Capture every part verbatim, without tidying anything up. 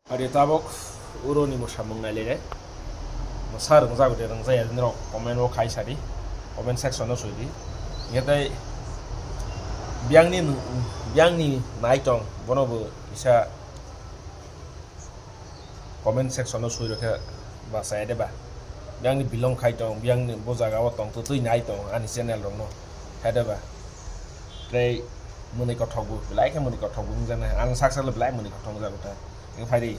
Ari tabok uro ni mwsamung nai le. Mwsa rwngjak de rwngjaya nirok comment o khai sadi. Comment section o soi di. Nge tai biang ni nu-, biang ni nai tong bono bo kisa comment section o soi rokhe ba saya de ba. Biang ni belong khai tong, biang ni bo jaga o tong to twi nai tong ani channel rok no. Hai de ba. Tei mwnwi kothok bo, belai khe mwnwi kothok bo wngjaknai. Ang sak sak le belai mwnwi kothok wngjago ta. Nge phai di.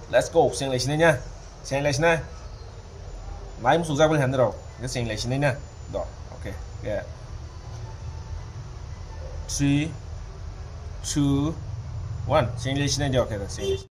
Let's go, seng lai sinai na. Seng lai sinai. Mai musuk jak bani han rok. Nge seng lai sinai na. Do, okay. Nge three, two, one. Seng lai sinai di, okay, seng lai sinai.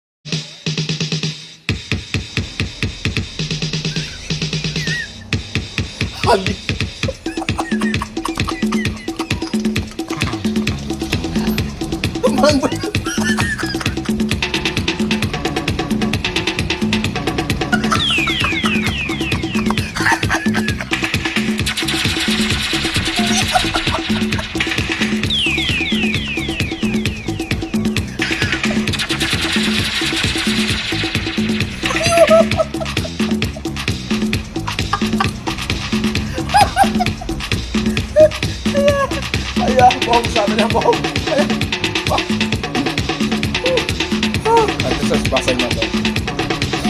Ayah, bom, sana bom. Ayah. Nanti saya bahasa mata.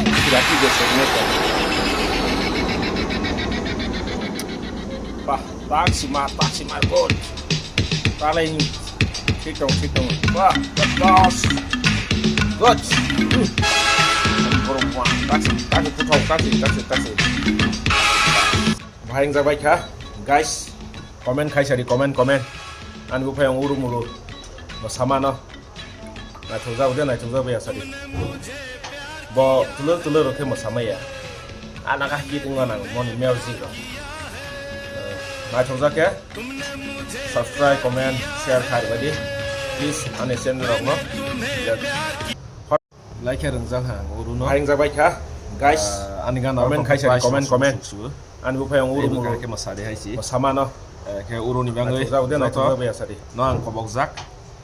Tidak tiga segmen. Wah, taksi mar, taksi mar, bot. Talai thik tong, thik tong. Wah, the boss. Good. Hmm. Borok wah, taksi, taksi, puthok, taksi, taksi, taksi. Bahai wngjabai kha, guys. Comment khai sadi, comment, comment. Ani buphai ang uru muru. Bo samano. Naithokjak de, naithokjak ya sadi. Bo tulur tulur rokhe mwsamaya. Alaka hit wngma nang moni music rok. Eh, naithokjak khe subscribe, comment, share khai rwbaidi. Please ani channel rokno like khe rwngjak ha ang uruno. Hai wngjakbai kha, guys. Ah, ani gana comment khai sadi, comment, comment. Ani buphai ang uru muru khe mwsadi hai si. Samano. Eh, khe uruni bangwi naithokjak de, naithokjak ya sadi. No ang kobokjak.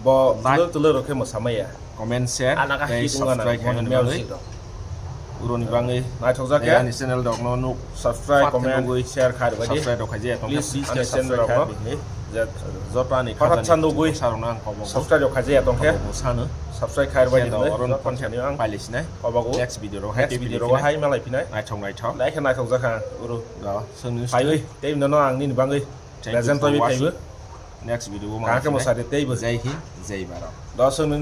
Bo tulur tulur rokhe mwsamaya. Comment, share, tei subscribe khaimani bagwi. Uroni bangwi naithokjak ya ani channel rokno nuk subscribe, comment, share khai rwbaidi. Subscribe rok khaijaya tongkhe please ani channel rokno joto ani khathat chan nugwi subscribe rok khaijaya tongkhe subscribe khai rwbaidi. Oron content ang pailisinai kobogo next video rok hai, next video rok hai malai phinai. Naithok naithok. Like naithokjak ang uru. Phaiwi tei no ang nini bangwi present phaiwi phaiwi. Next video o kaham khe mwsadi teibo. Jai Hind, Jai Bharat. Dosok nung